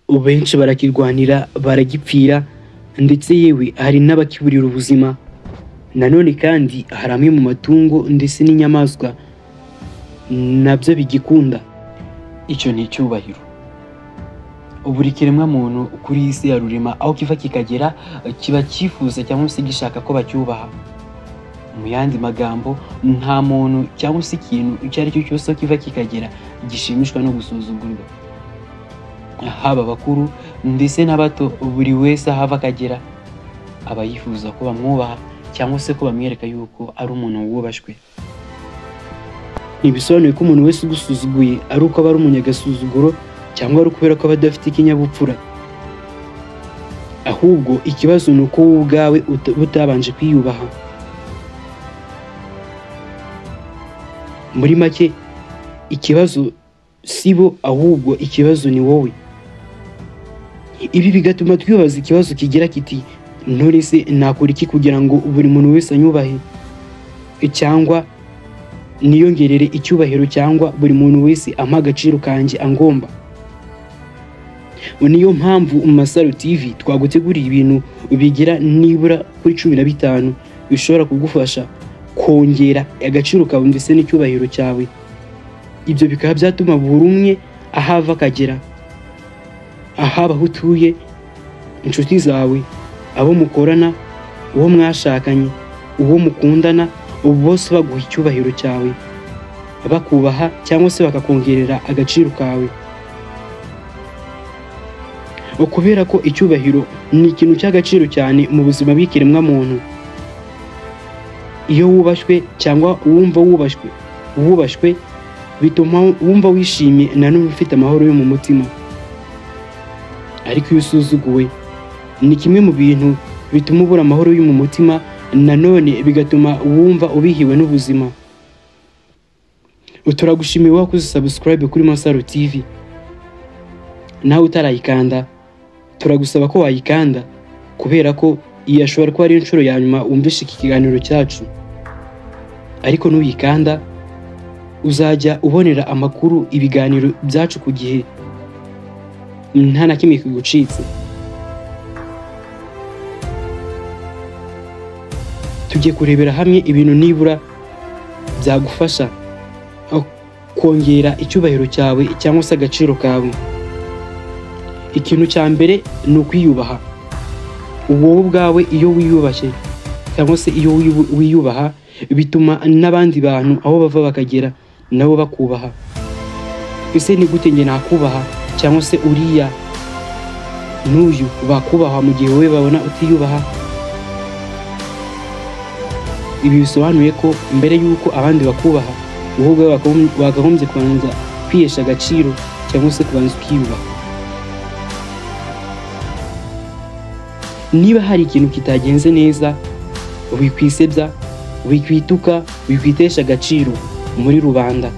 Benshi barakirwanira, baragipfira, ndetse yewe hari n'abakiburira ubuzima. Nanone kandi hari amwe mu matungo ndetse n'inyamaswa nabyo bigikunda. Icyo ni icyubahiro. Buri kiremwa muntu kuri iyi si ya rurema, aho kiva kikagera, kiba cyifuza cyangwa se gishaka ko bacyubaha. Mu yandi magambo, nta muntu cyangwa se ikintu icyo ari cyo cyose aho kiva kikagera gishimishwa no gusuzugurwa. Haba abakuru ndetse n'abato, buri wese aho ava akagera aba yifuza ko bamwubaha cyangwa se ko bamwereka yuko ari umuntu wubashywe. Ntibisobanuye ko umuntu wese ugusuzuguye ari uko aba ari umunyagasuzuguro cyangwa ari ukubera ko aba adafite ikinyabupfura. Ahubwo ikibazo ni uko wowe ubwawe utabanje kwiyubaha. Muri make, ikibazo si bo, ahubwo ikibazo ni wowe. Ibi bigatuma twibaza ikibazo kigira kiti: none se nakora iki kugira ngo buri muntu wese anyubahe, cyangwa niyongerere icyubahiro, cyangwa buri muntu wese ampa agaciro kanjye angomba? Niyo mpamvu mu Masaro TV twaguteguriye ibintu bigera nibura kuri 15 bishobora kugufasha kongera agaciro kawe ndetse n'icyubahiro cyawe. Ibyo bikaba byatuma buri umwe ahava akagera, ahaba aho utuye, inshuti zawe, abo mukorana, uwo mwashakanye, uwo mukundana, bose baguha icyubahiro cyawe, bakubaha cyangwa se bakakongerera agaciro kawe. Kubera ko icyubahiro ni ikintu cy'agaciro cyane mu buzima bw'ikiremwa muntu. Iyo wubashywe cyangwa wumva wubashywe bituma wumva wishimye nanone ufite amahoro yo mu mutima. Ariko iyo usuzuguwe ni kimwe mu bintu bituma ubura amahoro yo mu mutima, nanone bigatuma wumva ubihiwe n'ubuzima. Turagushimiye wakoze subscribe kuri Masaro TV. Nawe utarayikanda, turagusaba ko wayikanda, kubera ko iyi ashobora kuba ari inshuro ya nyuma wumvishe iki kiganiro cyacu. Ariko nuyikanda uzajya ubonera amakuru, ibiganiro byacu ku gihe, nta na kimwe kigucitse. Tugiye kurebera hamwe ibintu nibura byagufasha kongera icyubahiro cyawe cyangwa se agaciro kawe. Ikintu cya mbere ni ukwiyubaha. Wowe ubwawe iyo wiyubashye cyangwa se iyo wiyubaha, bituma n'abandi bantu aho bava bakagera nabo bakubaha. Ese ni gute njye nakubaha cyangwa se uriya n'uyu bakubaha mu gihe wowe babona utiyubaha? Ibi bisobanuye ko mbere y'uko abandi bakubaha, wowe ubwawe wakagombye kubanza kwihesha agaciro cyangwa se kubanza ukiyubaha. Niba hari ikintu kitagenze neza, wikwisebya, wikwituka, wikwitesha agaciro muri rubanda,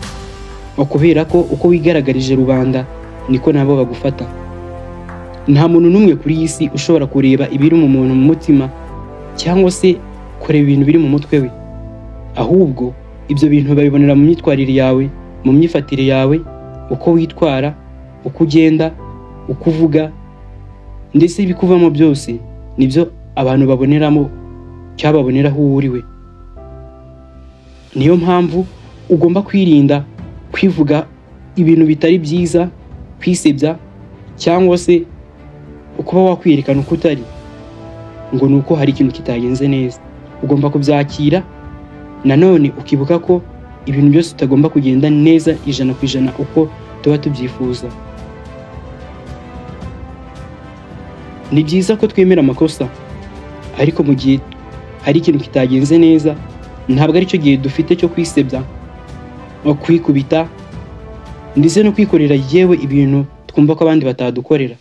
kubera ko uko wigaragarije rubanda niko nabo bagufata. Nta muntu n'umwe kuri iyi si ushobora kureba ibiri mu muntu mu mutima cyangwa se kureba ibintu biri mu mutwe we. Ahubwo ibyo bintu babibonera mu myitwarire yawe, mu myifatire yawe, uko witwara, uko ugenda, uko uvuga, ndetse ibikuvamo byose nibyo abantu baboneramo cyangwa baboneraho uwo uri we. Niyo mpamvu ugomba kwirinda kwivuga ibintu bitari byiza, kwisebya, cyangwa se kuba wakwiyerekana uko utari, ngo ni uko hari ikintu kitagenze neza. Ugomba kubyakira, nanone ukibuka ko ibintu byose utagomba kugenda neza 100% uko tuba tubyifuza. Ni byiza ko twemera amakosa, ariko mu gihe hari ikintu kitagenze neza, ntabwo aricyo gihe dufite cyo kwisebya, kwikubita, ndetse no kwikorera yewe ibintu twumva ko abandi batadukorera.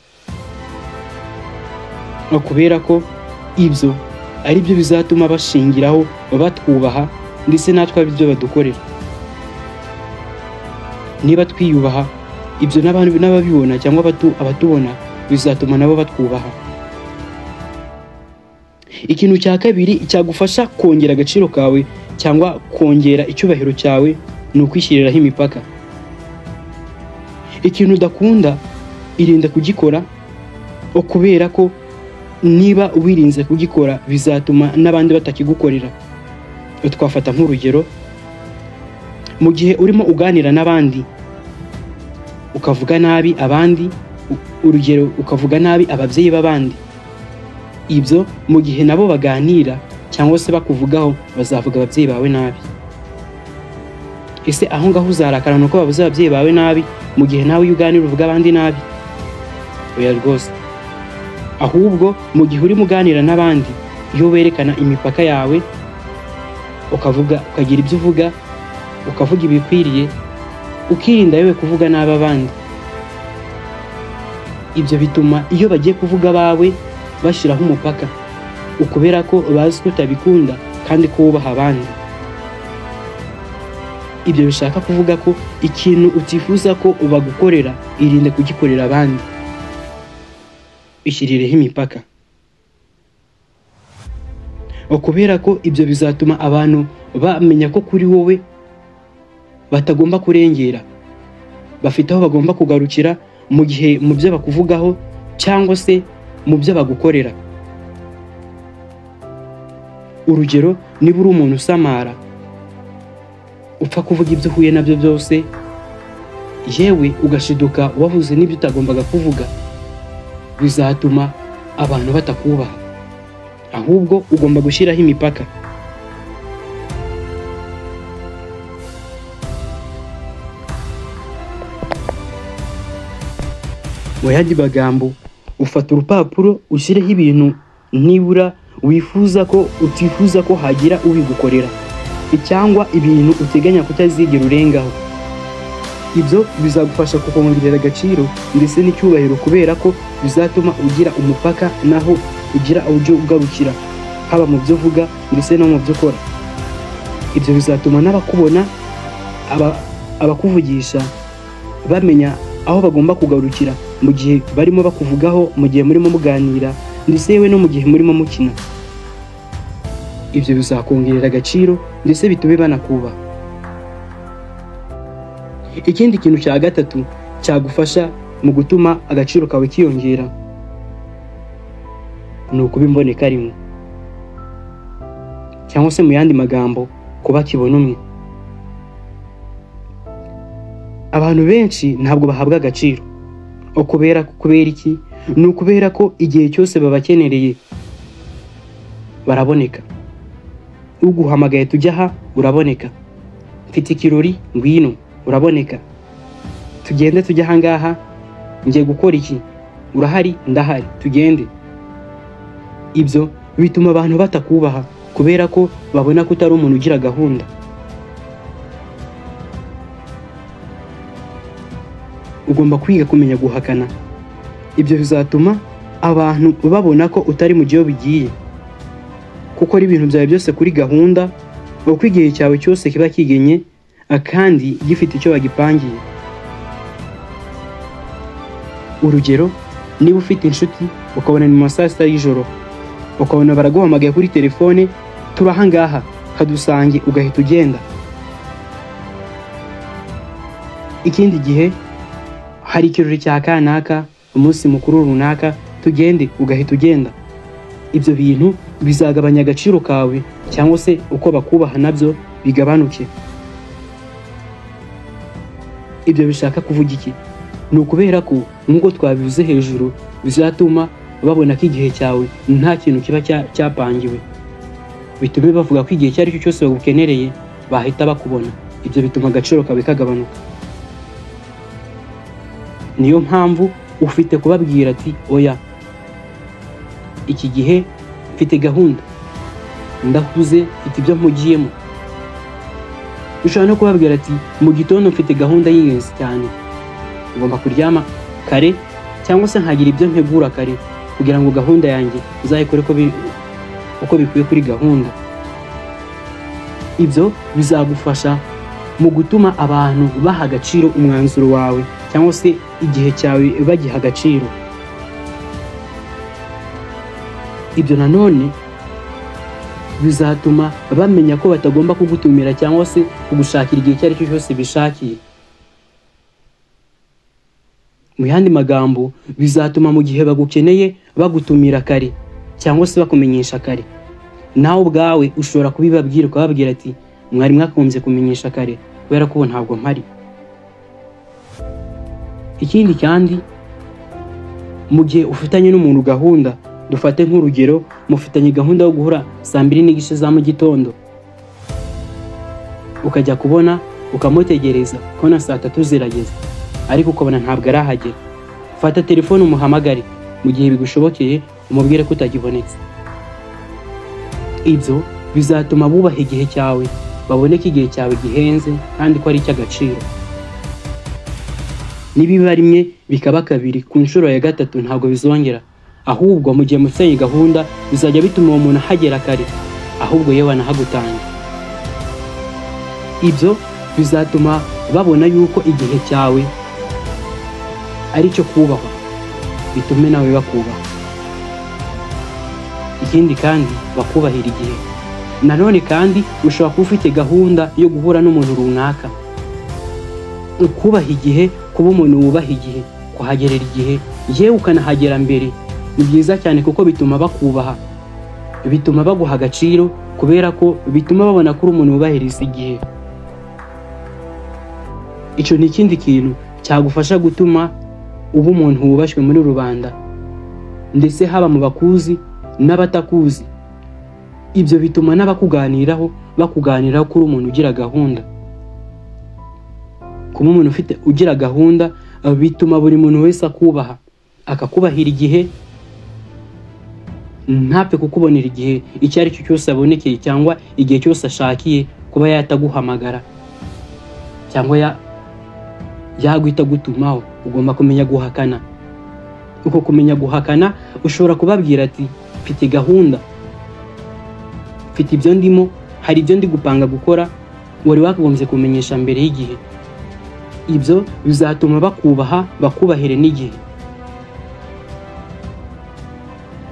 Kubera ko ibyo ari byo bizatuma bashingiraho batwubaha, ndetse natwe ari byo badukorera. Niba twiyubaha, ibyo n'ababibona cyangwa abatubona bizatuma nabo batwubaha. Ikintu cya kabiri cyagufasha kongera agaciro kawe cyangwa kongera icyubahiro cyawe ni ukwishyiriraho imipaka. Ikintu udakunda irinda kugikora, Kubera ko niba wirinze kugikora bizatuma n'abandi batakigukorera. Twafata nk'urugero, mu gihe urimo uganira n'abandi ukavuga nabi abandi, urugero ukavuga nabi ababyeyi b'abandi, ibyo mu gihe nabo baganira cyangwa se bakuvugaho bazavuga ababyeyi bawe nabi. Ese aho ngaho uzarakara nuko bavuze ababyeyi bawe nabi mu gihe nawe iyo uganira uvuga abandi nabi? Oya rwose. Ahubwo mu gihe urimo uganira n'abandi, iyo werekana imipaka yawe, ukavuga, ukagira ibyo uvuga, ukavuga ibikwiriye, ukirinda yewe kuvuga nabi abandi, ibyo bituma iyo bagiye kuvuga abawe bashyiraho umupaka, ukubera ko bazi ko utabikunda kandi ko wubaha abandi. Ibyo bishaka kuvuga ko ikintu utifuza ko bagukorera, irinde kugikorera abandi, ishyirireho imipaka. Kubera ko ibyo bizatuma abantu bamenya ko kuri wowe batagomba kurengera, bafite aho bagomba kugarukira mu gihe mu byo bakuvugaho cyangwa se mu byo bagukorera. Urugero, niba uri umuntu usamara, upfa kuvuga ibyo uhuye nabyo byose, yewe ugashiduka wavuze n'ibyo utagombaga kuvuga, bizatuma abantu batakubaha. Ahubwo ugomba gushyiraho imipaka. Mu yandi magambo, ufata urupapuro ushyireho ibintu nibura wifuza ko utifuza ko hagira ubigukorera, cyangwa ibintu uteganya kutazigera urengaho. Ibyo bizagufasha kukongerera agaciro ndetse n'icyubahiro, kubera ko bizatuma ugira umupaka naho ugira ujya ugarukira, haba mu byo uvuga ndetse no mu byo ukora. Ibyo bizatuma n'abakubona, abakuvugisha bamenya aho bagomba kugarukira mu gihe barimo bakuvugaho, mu gihe murimo muganira, ndetse yewe no mu gihe murimo mukina. Ibyo bizakongerera agaciro ndetse bitume banakubaha. Ikindi kintu cya gatatu cyagufasha mu gutuma agaciro kawe kiyongera ni ukuba imboneka rimwe, cyangwa se mu yandi magambo kuba kibona umwe. Abantu benshi ntabwo bahabwa agaciro. Kubera iki? Ni ukubera ko igihe cyose babakenereye baraboneka. Uguhamagaye tujya aha uraboneka, mfite ikirori ngwino uraboneka, tugende tujya aha ngaha, ngiye gukora iki, urahari ndahari, tugende. Ibyo bituma abantu batakubaha kubera ko babona ko utari umuntu ugira gahunda. Ugomba kwiga kumenya guhakana. Ibyo bizatuma abantu babona ko utari mu gihe bigiye, kuko ari ibintu byawe byose kuri gahunda, uko igihe cyawe cyose kiba kigenye kandi gifite icyo bagipangiye. Urugero, niba ufite inshuti ukabona ni mu saa sita y'ijoro, ukabona baraguhamagaye kuri telefone, turi aha ngaha kadusange, ugahita ugenda. Ikindi gihe hari ikirori cya kanaka, umunsi mukuru runaka, tugende, ugahita ugenda. Ibyo bintu bizagabanya agaciro kawe, cyangwa se uko bakubaha nabyo bigabanuke. Ibyo bishaka kuvuga iki? Ni ukubera ko nk'uko twabivuze hejuru, bizatuma babona ko igihe cyawe nta kintu kiba cyapangiwe, bitume bavuga ko igihe icyo ari cyo cyose bagukenereye bahita bakubona. Ibyo bituma agaciro kawe kagabanuka. Niyo mpamvu ufite kubabwira ati oya, iki gihe mfite gahunda, ndahuze, mfite ibyo mpugiyemo. Ushobora no kubabwira ati mu gitondo mfite gahunda y'ingenzi cyane, ngomba kuryama kare cyangwa se nkagira ibyo ntegura kare kugira ngo gahunda yanjye nzayikore uko bikwiye kuri gahunda. Ibyo bizagufasha mu gutuma abantu baha agaciro umwanzuro wawe, cyangwa se igihe cyawe bagiha agaciro. Ibyo nanone bizatuma bamenya ko batagomba kugutumira cyangwa se kugushakira igihe icyo ari cyo cyose bishakiye. Mu yandi magambo, bizatuma mu gihe bagukeneye bagutumira kare cyangwa se bakumenyesha kare. Nawe ubwawe ushobora kubibabwira, ukababwira ati mwari mwakunze kumenyesha kare kubera ko ntabwo mpari. Ikindi kandi, mu gihe ufitanye n'umuntu gahunda, dufate nk'urugero, mufitanye gahunda yo guhura 2:30 za mu gitondo, ukajya kubona ukamutegereza kubona 3:00 zirageze ariko ukabona ntabwo arahagera. Fata telefone umuhamagare mu gihe bigushobokeye, umubwire ko utakibonetse. Ibyo bizatuma bubaha igihe cyawe, babone ko igihe cyawe gihenze kandi ko ari icy'agaciro. Nibiba rimwe bikaba kabiri, ku nshuro ya gatatu ntabwo bizongera. Ahubwo mu gihe mufitanye gahunda bizajya bituma uwo muntu ahagera kare, ahubwo yewe anahagutanga. Ibyo bizatuma babona yuko igihe cyawe ari cyo kubahwa, bitume nawe bakubaha. Ikindi kandi, bakubahira igihe. Nanone kandi ushobora kuba ufite gahunda yo guhura n'umuntu runaka. Ukubaha igihe, kuba umuntu wubaha igihe, kuhagerera igihe, yewe ukanahagera mbere, ni byiza cyane kuko bituma bakubaha, bituma baguha agaciro, kubera ko bituma babona ko uri umuntu wubahiriza igihe. Icyo ni ikindi kintu cyagufasha gutuma uba umuntu wubashywe muri rubanda, ndetse haba mu bakuzi n'abatakuzi. Ibyo bituma n'abakuganiraho bakuganiraho ko uri umuntu ugira gahunda. Kuba umuntu ufite ugira gahunda bituma buri muntu wese akubaha, akakubahira igihe, ntapfe kukubonera igihe icyo ari cyo cyose abonekeye cyangwa igihe cyose ashakiye kuba yataguhamagara cyangwa yaguhita gutumaho. Ugomba kumenya guhakana. Uko kumenya guhakana, ushobora kubabwira ati mfite gahunda, mfite ibyo ndimo, hari ibyo ndi gupanga gukora, wari wakagombye kumenyesha mbere y'igihe. Ibyo bizatuma bakubaha, bakubahire n'igihe.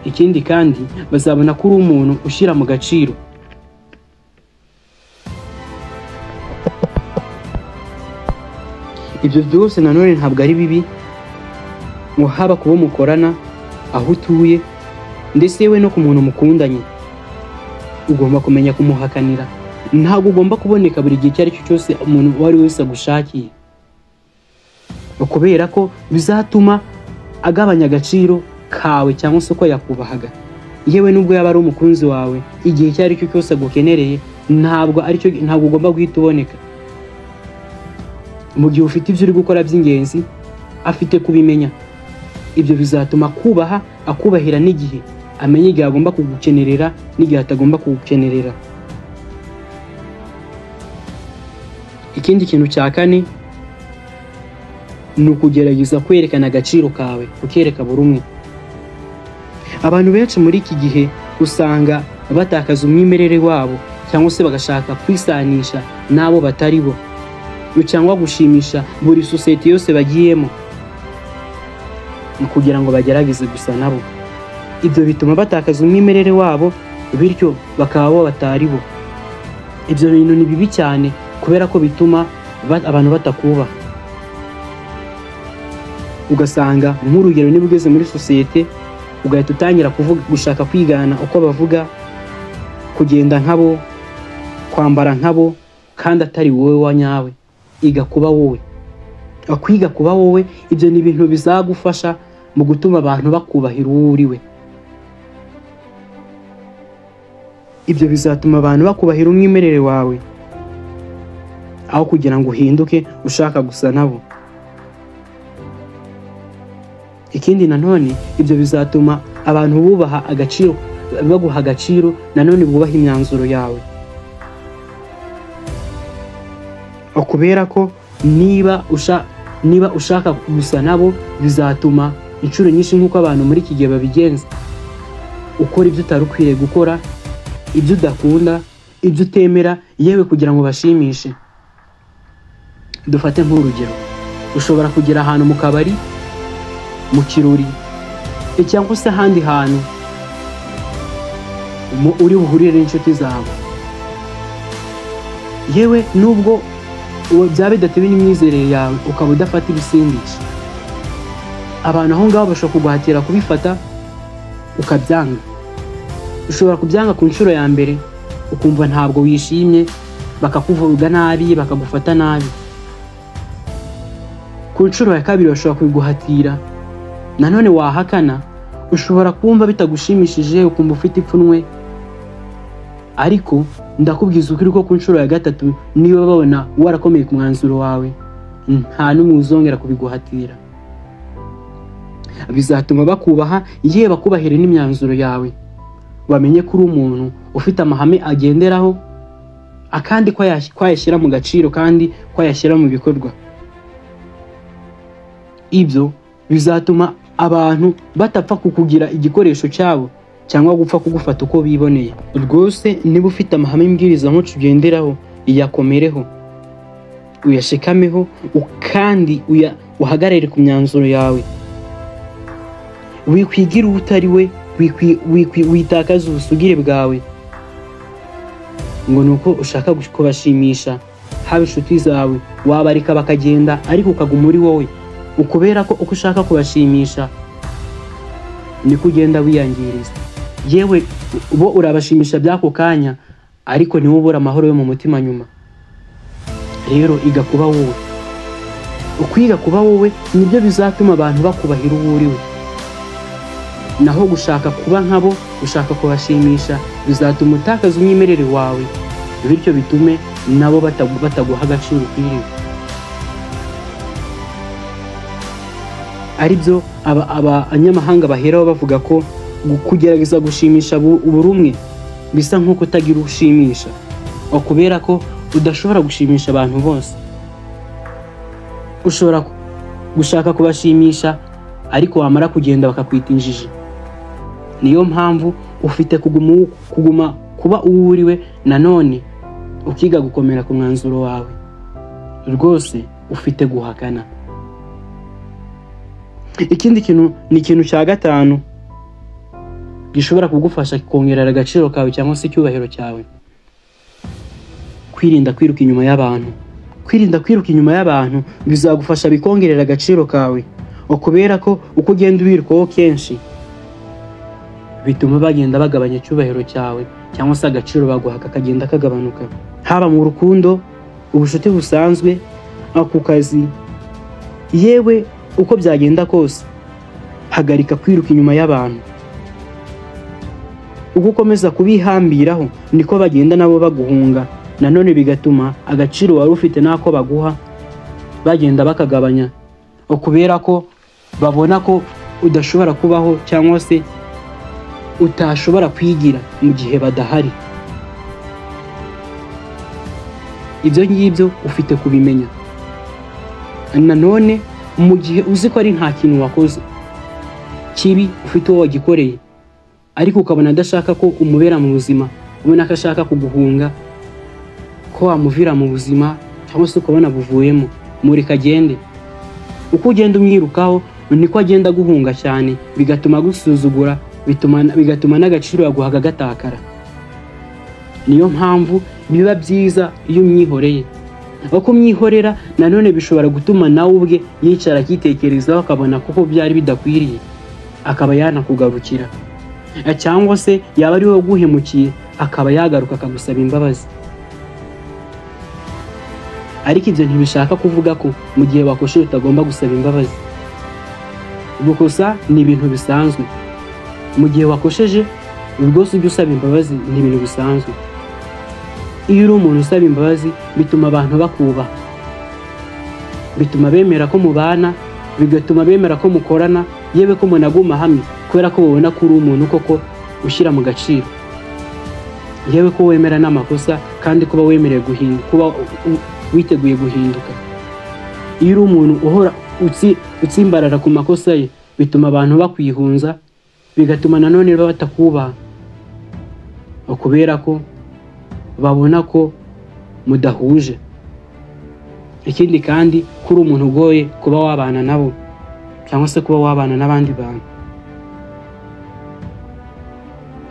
Ikindi kandi, bazabona ko uri umuntu ushyira mu gaciro. Ibyo byose nanone ntabwo ari bibi, ngo haba kubo mukorana, aho utuye, ndetse yewe no ku muntu mukundanye. Ugomba kumenya kumuhakanira. Ntabwo ugomba kuboneka buri gihe icyo ari cyo cyose umuntu uwo ari wese agushakiye, kubera ko bizatuma agabanya agaciro kawe cyangwa se uko yakubahaga. Yewe nubwo yaba ari umukunzi wawe, igihe icyo ari cyo cyose agukenereye ntabwo ugomba guhita uboneka. Mu gihe ufite ibyo uri gukora by'ingenzi, afite kubimenya. Ibyo bizatuma kubaha, akubahira n'igihe, amenye igihe agomba kugukenerera n'igihe atagomba kugukenerera. Ikindi kintu cya kane ni ukugerageza kwerekana agaciro kawe, ukereka buri umwe. Abantu benshi muri iki gihe usanga batakaza umwimerere wabo, cyangwa se bagashaka kwisanisha n'abo batari bo, cyangwa gushimisha buri sosiyete yose bagiyemo kugira ngo bagerageze gusa nabo. Ibyo bituma batakaza umwimerere wabo, bityo bakaba bo batari bo. Ibyo bintu ni bibi cyane kubera ko bituma abantu batakubaha. Ugasanga nk'urugero, niba ugeze muri sosiyete ugahita utangira kuvuga, gushaka kwigana uko bavuga, kugenda nkabo, kwambara nkabo, kandi atari wowe wa nyawe. Iga kuba wowe. Kwiga kuba wowe, ibyo ni ibintu bizagufasha mu gutuma abantu bakubahira uwo uriwe. Ibyo bizatuma abantu bakubahira umwimerere wawe, aho kugira ngo uhinduke ushaka gusa nabo. Ikindi nanone, ibyo bizatuma abantu bubaha agaciro, baguha agaciro, nanone bubaha imyanzuro yawe. Kubera ko niba ushaka gusa nabo, bizatuma inshuro nyinshi nk'uko abantu muri iki gihe babigenza, ukora ibyo utari ukwiriye gukora, ibyo udakunda, ibyo utemera, yewe kugira ngo bashimishe. Dufate nk'urugero, ushobora kugera ahantu mu kabari, mu kirori, cyangwa se ahandi hantu uri buhurire n'inshuti zawe. Yewe nubwo byaba bidatewe n'imyizerere yawe, ukaba udafata ibisindisha, Abantu aho ngaho bashobora kuguhatira kubifata ukabyanga. Ushobora kubyanga ku nshuro ya mbere ukumva ntabwo wishimye, bakakuvuga nabi, bakagufata nabi. Ku nshuro ya kabiri bashobora kubiguhatira, nanone wahakana ushobora kumva bitagushimishije, ukumva ufite ipfunwe. Ariko ndakubwiza ukuri ko ku nshuro ya gatatu niba babona warakomeye ku mwanzuro wawe, nta n'umwe uzongera kubiguhatira. Bizatuma bakubaha, yewe bakubahire n'imyanzuro yawe, bamenye ko uri umuntu ufite amahame agenderaho, akandi ko ayashyira mu gaciro kandi ko ayashyira mu bikorwa. Ibyo bizatuma abantu batapfa kukugira igikoresho cyabo cyangwa gupfa kugufata uko biboneye. Rwose niba ufite amahame mbwirizamuco ugenderaho, iyakomereho, uyashikameho, kandi uhagarare ku myanzuro yawe. Wikwigira uwo utari we, witakaza ubusugire bwawe ngo nuko ushaka kubashimisha. Haba inshuti zawe wabareka bakagenda, ariko ukaguma uri wowe. Ukubera ko uko ushaka kubashimisha niko ugenda wiyangiriza. Yewe bo urabashimisha by'ako kanya, ariko niwe ubura amahoro yo mu mutima nyuma. Rero iga kuba wowe. Ukwiga kuba wowe nibyo bizatuma abantu bakubahira uwo uri we. Naho gushaka kuba nkabo, gushaka kubashimisha, bizatuma utakaza umwimerere wawe, bityo bitume nabo bataguha agaciro ukwiriye. Aribyo abanyamahanga baheraho bavuga ko kugerageza gushimisha buri umwe bisa nko kutagira ushimisha, kubera ko udashobora gushimisha abantu bose. Ushobora gushaka kubashimisha, ariko wamara kugenda bakakwita injiji. Niyo mpamvu ufite kuguma kuba uwo uriwe, nanone ukiga gukomera ku mwanzuro wawe. Rwose ufite guhakana. Ikindi kintu ni ikintu cya gatanu gishobora kugufasha kongerera agaciro kawe cyangwa se icyubahiro cyawe: kwirinda kwiruka inyuma y'abantu. Kwirinda kwiruka inyuma y'abantu bizagufasha bikongerera agaciro kawe, kubera ko uko ugenda ubirukaho kenshi bituma bagenda bagabanya icyubahiro cyawe cyangwa se agaciro baguha kakagenda kagabanuka, haba mu rukundo, ubucuti busanzwe, ku kazi, yewe uko byagenda kose. Hagarika kwiruka inyuma y'abantu. Uko ukomeza kubihambiraho niko bagenda nabo baguhunga, nanone bigatuma agaciro wari ufite n'ako baguha bagenda bakagabanya, kubera ko babona ko udashobora kubaho cyangwa se utashobora kwigira mu gihe badahari. Ibyo ngibyo ufite kubimenya. Nanone mu gihe uzi ko ari nta kintu wakoze kibi, ufite uwo wagikoreye, ariko ukabona adashaka ko umubera mu buzima, ubona ko ashaka kuguhunga, ko wamuvira mu buzima cyangwa se ukabona buvuyemo, mureka agende. Uko ugenda umwirukaho niko agenda aguhunga cyane, bigatuma agusuzugura, bigatuma n'agaciro yaguhaga gatakara. Niyo mpamvu biba byiza iyo umwihoreye. Uko umwihorera nanone bishobora gutuma nawe ubwe yicara akitekerezaho, akabona kuko byari bidakwiriye, akaba yanakugarukira, cyangwa se yaba ari wowe uguhemukiye akaba yagaruka akagusaba imbabazi. Ariko ibyo ntibishaka kuvuga ko mu gihe wakosheje utagomba gusaba imbabazi. Gukosa ni ibintu bisanzwe. Mu gihe wakosheje rwose ujye usaba imbabazi, ni ibintu bisanzwe. Iyo uri umuntu usaba imbabazi bituma abantu bakubaha, bituma bemera ko mubana, bigatuma bemera ko mukorana, yewe ko munaguma hamwe, kubera ko babona ko uri umuntu koko ushyira mu gaciro, yewe ko wemera n'amakosa kandi kuba wemerewe guhinduka, kuba witeguye guhinduka. Iyo uri umuntu uhora utsimbarara ku makosa ye, bituma abantu bakwihunza, bigatuma nanone batakubaha, kubera ko babona ko mudahuje. Ikindi kandi kuri umuntu ugoye kuba wabana nabo cyangwa se kuba wabana n'abandi bantu.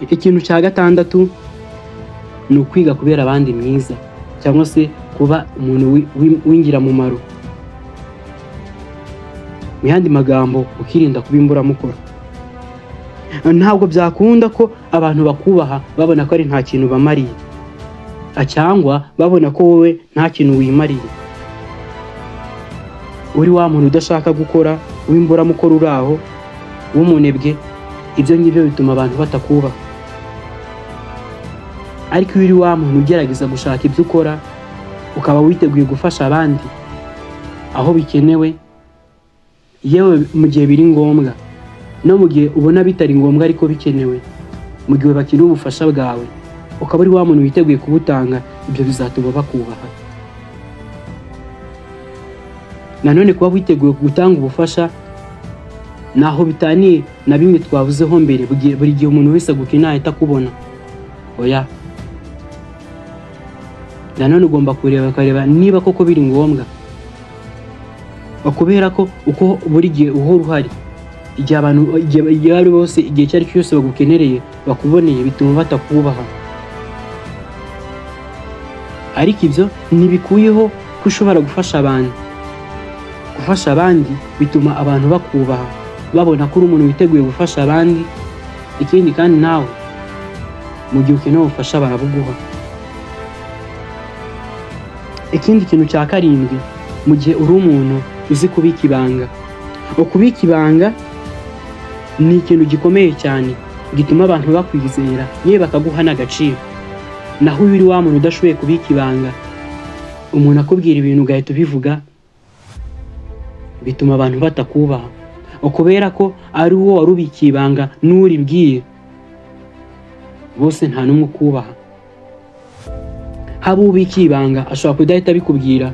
Ikintu cya gatandatu ni ukwiga kubera abandi mwiza cyangwa se kuba umuntu w'ingirakamaro. Mu yandi magambo, ukirinda kuba imburamukoro. Ntabwo byakunda ko abantu bakubaha babona ko ari nta kintu bamariye, cyangwa babona ko wowe nta kintu wimariye. Uri wa muntu udashaka gukora, w'imburamukoro, uri aho w'umunebwe, ibyo ngibyo bituma abantu batakubaha. Ariko iyo uri wa muntu ugerageza gushaka ibyo ukora, ukaba witeguye gufasha abandi aho bikenewe, yewe mu gihe biri ngombwa no mu gihe ubona bitari ngombwa ariko bikenewe, mu gihe bakeneye ubufasha bwawe, ukaba uri wa muntu witeguye kubutanga, ibyo bizatuma bakubaha. Nanone kuba witeguye gutanga ubufasha naho bitaniye na bimwe twavuzeho mbere, buri gihe umuntu wese agukeneye ahita akubona. Oya, nanone ugomba kureba ukareba niba koko biri ngombwa, kubera ko uko buri gihe uhora uhari, igihe abantu igihe ari bose, igihe icyo ari cyo cyose bagukenereye bakuboneye, bituma batakubaha. Ariko ibyo ntibikuyeho ko ushobora gufasha abantu. Gufasha abandi bituma abantu bakubaha, babona ko uri umuntu witeguye gufasha abandi. Ikindi kandi nawe mu gihe ukeneye ubufasha barabuguha. Ikindi kintu cya karindwi, mu gihe uri umuntu uzi kubika ibanga. Ukubika ibanga ni ikintu gikomeye cyane gituma abantu bakwizera, yewe bakaguha n'agaciro. Naho iyo uri wa muntu udashoboye kubika ibanga, umuntu akubwira ibintu ugahita ubivuga, bituma abantu batakubaha, kubera ko ari uwo wari ubikiye ibanga n'uribwiye bose nta n'umwe ukubaha. Haba ubikiye ibanga ashobora kudahita abikubwira,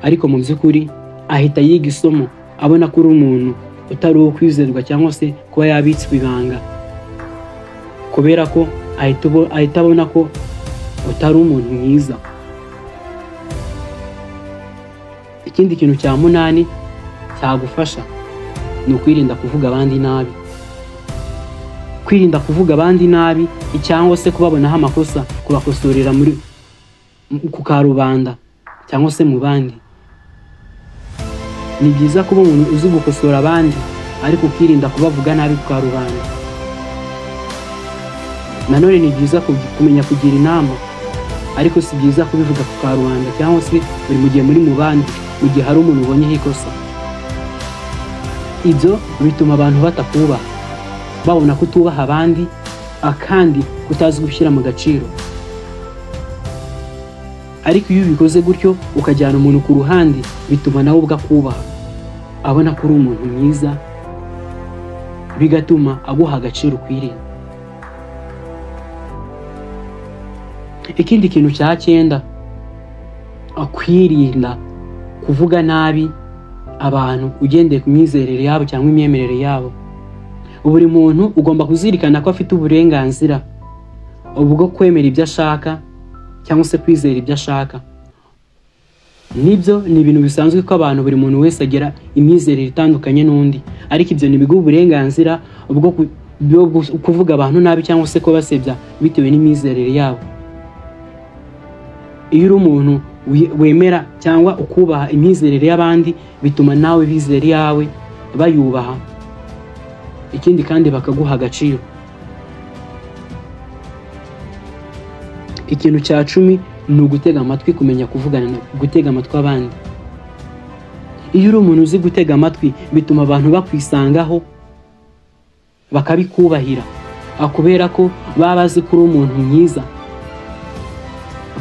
ariko mu by'ukuri ahita yiga isomo, abona ko uri umuntu utari uwo kwizerwa cyangwa se kuba yabitswe ibanga, kubera ko ahita abona ko utari umuntu mwiza. Ikindi kintu cya munani cyagufasha ni ukwirinda kuvuga abandi nabi. Kwirinda kuvuga abandi nabi cyangwa se kubabonaho amakosa, kubakosorera muri ku karubanda cyangwa se mu bandi. Ni byiza kuba umuntu uzi gukosora abandi, ariko ukirinda kubavuga nabi ku karubanda. Nanone ni byiza kumenya kugira inama, ariko si byiza kubivuga ku karubanda cyangwa se buri mu gihe muri mu bandi, mu gihe hari umuntu ubonyeho ikosa. Ibyo bituma abantu batakubaha, babona ko utubaha abandi, akandi kutazi gushyira mu gaciro. Ariko iyo ubikoze gutyo ukajyana umuntu ku ruhande, bituma nawe ubwo akubaha, abona ko uri umuntu mwiza, bigatuma aguha agaciro ukwiriye. Ikindi kintu cya cyenda, kwirinda kuvuga nabi abantu ugendeye ku myizerere yabo cyangwa imyemerere yabo. Buri muntu ugomba kuzirikana ko afite uburenganzira bwo kwemera ibyo ashaka cyangwa se kwizera ibyo ashaka. Nibyo ni ibintu bisanzwe ko abantu buri muntu wese agira imyizerere itandukanye n'undi, ariko ibyo ntibiguha uburenganzira bwo kuvuga abantu nabi cyangwa se kubasebya bitewe n'imyizerere yabo. Iyo uri umuntu wemera cyangwa ukubaha imyizerere y'abandi, bituma nawe bizera iyawe bayubaha, ikindi kandi bakaguha agaciro. Ikintu cya 10 ni ugutega amatwi, kumenya kuvugana, gutega amatwi abandi. Iyo uri umuntu uzi gutega amatwi, bituma abantu bakwisangaho bakabikubahira, kubera ko baba bazi ko uri umuntu mwiza,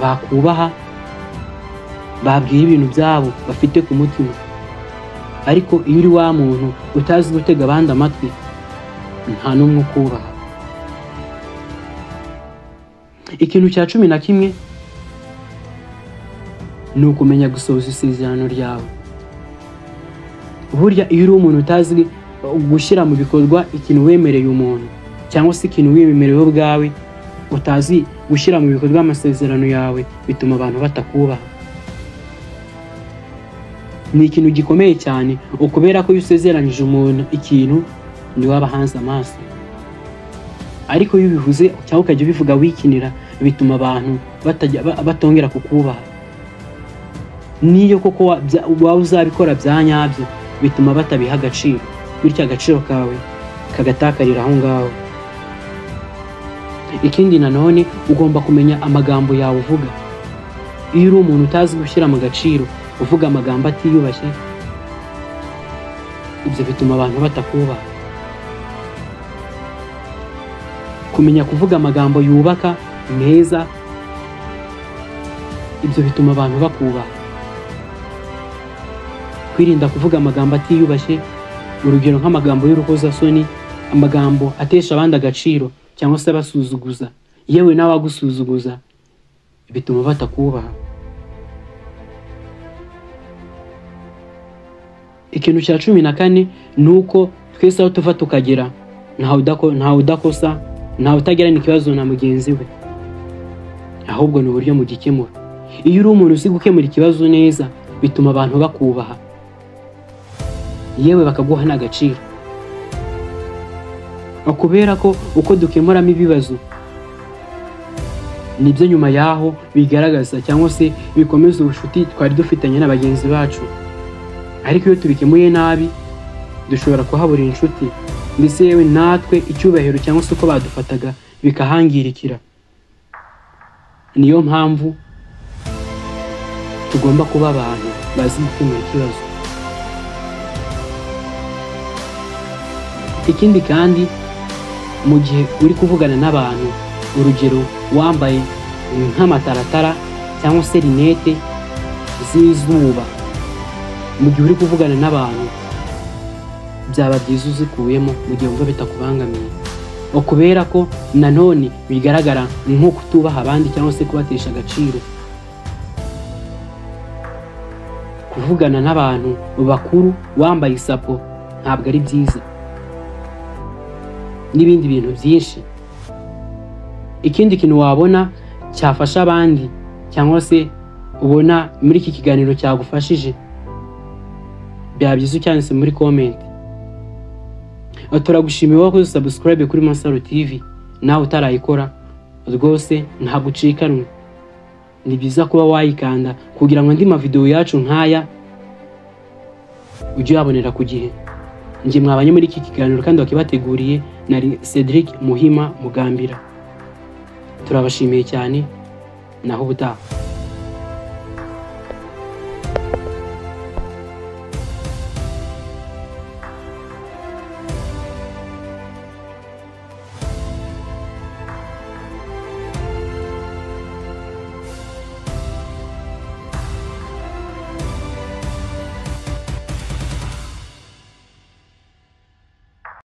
bakubaha, babwira ibintu byabo bafite ku mutima. Ariko iyo uri wa muntu utazi gutega abandi amatwi, nta n'umwe ukubaha. Ikintu cya 11 ni ukumenya gusohoza isezerano ryawe. Burya iyo uri umuntu utazi gushyira mu bikorwa ikintu wemereye umuntu cyangwa se ikintu wiyemerewe ubwawe, utazi gushyira mu bikorwa amasezerano yawe, bituma abantu batakubaha. Ni ikintu gikomeye cyane, ukubera ko iyo usezeranyije umuntu ikintu niwe aba ahanze amaso. Ariko iyo ubivuze cyangwa ukajya ubivuga wikinira, bituma abantu batongera kukubaha. Niyo koko waba uzabikora bya nyabyo, bituma batabiha agaciro, bityo agaciro kawe kagatakarira aho ngaho. Ikindi nanone ugomba kumenya amagambo yawe uvuga. Iyo uri umuntu utazi gushyira mu gaciro, uvuga amagambo atiyubashye, ibyo bituma abantu batakubaha. Kumenya kuvuga amagambo yubaka meza, ibyo bituma abantu bakubaha. Kwirinda kuvuga amagambo atiyubashye, urugero nk'amagambo y'urukozasoni, amagambo atesha abandi agaciro cyangwa se abasuzuguza, yewe n'abagusuzuguza, bituma batakubaha. Ikintu cya 14 ni uko twese aho tuva tukagera ntawe udakosa, ntawe utagirana ikibazo na mugenzi we, ahubwo ni uburyo mugikemura. Iyo uri umuntu uzi gukemura ikibazo neza, bituma abantu bakubaha, yewe bakaguha n'agaciro. Kubera ko uko dukemuramo ibibazo nibyo nyuma yaho bigaragaza cyangwa se bikomeza ubucuti twari dufitanye na bagenzi bacu. Ariko iyo tubikemuye nabi dushobora kuhabura inshuti, ndetse yewe natwe icyubahiro cyangwa se uko badufataga bikahangirikira. Niyo mpamvu tugomba kuba abantu bazi gukemura ikibazo. Ikindi kandi, mu gihe uri kuvugana n'abantu, urugero wambaye nk'amataratara cyangwa se rinete z'izuba, mu gihe uri kuvugana n'abantu byaba byiza uzikuyemo mu gihe wumva bitakubangamiye, kubera ko nanone bigaragara nko kutubaha abandi cyangwa se kubatesha agaciro. Kuvugana n'abantu bakuru wambaye isapo ntabwo ari byiza, n'ibindi bintu byinshi. Ikindi kintu wabona cyafasha abandi cyangwa se ubona muri iki kiganiro cyagufashije, byaba byiza ucyanditse muri comment. Turagushimiye wakoze subscribe kuri Masaro TV, nawe utarayikora rwose ntabwo ucikanwe. Ni byiza kuba wayikanda kugira ngo andi mavideo yacu nkaya ujye uyabonera ku gihe. Njye mwabanye muri iki kiganiro kandi wakibateguriye nari Cedric Muhima Mugambira. Turabashimiye cyane, naho ubutaha.